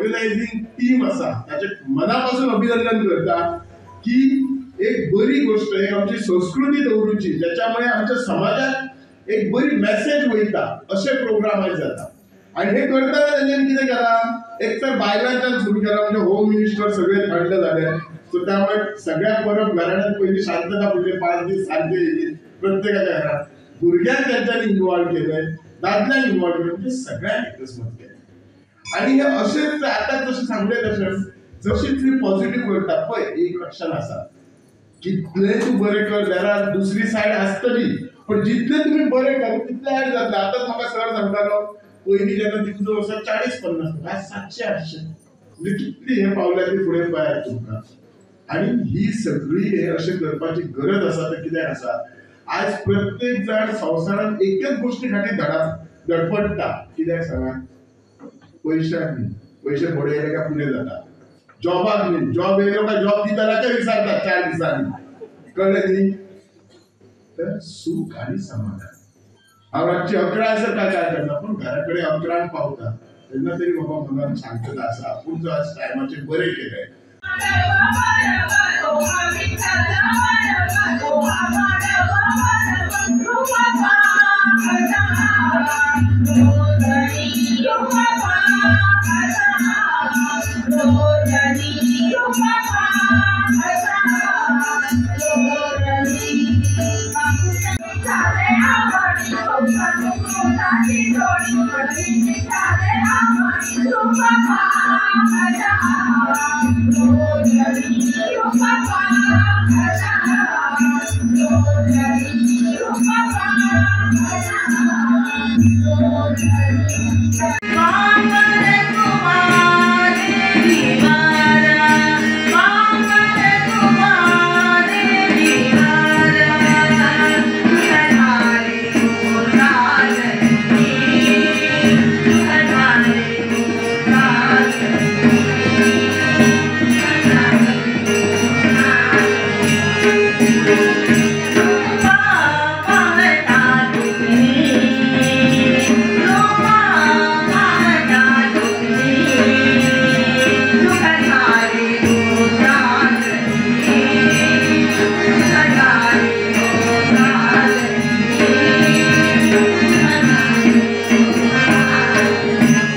Organising team आसा ताचे मनापासून अभिनंदन करता की एक बरी गोष्ट, एक आमची संस्कृती दवरूची ज्याच्यामुळे आमच्या समाजात एक बरी मेसेज वयता अशे प्रोग्राम आयज जाता. आनी हे करतना तेंच्यांनी कितें केलां, एक तर बायलांच्यान सुरू केला, म्हणजे होम मिनिस्टर सगळे थंड जाले, सो त्यामुळे सगळ्या परब घराण्यात पयली शांतता, पडली 5 दीस शांती येयली प्रत्येकाच्या घरात, भुरग्यांक तेंच्यांनी इन्वॉल्व केलें, दादल्यांक इन्वॉल्व केलें, म्हणजे सगळ्यांक एकच मत केलें. आनी हे अशेंच आतां जशें सांगलें तशें जशी तुमी पॉझिटिव्ह करता पळय एक लक्षान आसा कितलें तूं बरें कर जाल्यार दुसरी सायड आसतली, पण जितले तुमी बरें कर तितलें ऍड जातलें. आतांच म्हाका सर सांगतालो पयलीं जेन्ना दिवजो वर्सा 40-50, आज 700-800, म्हणजे कितली हे पावल्या ती फुडें पळयात तुमकां. आनी ही सगळी हे अशें करपाची गरज आसा. तर कित्याक आसा, आज प्रत्येक जाण संवसारांत एकच गोश्टी खातीर धडपडटा, कित्याक सांगा, पयशाक न्ही, पयशे थोडे येयले काय पुरें जाता, जॉबाक न्ही, जॉब येयलो काय जॉब दिता ते विसरतात 4 दिसांनी, कळ्ळें न्ही. तर सूख आनी समाधान. हांव रातची 11 आसर काय काय करना, पूण घरा कडेन 11 पावता तेन्ना तरी बाबा मनान शांतता आसा, आपूण जो आज टायमाचेर बरें केलें. Bye.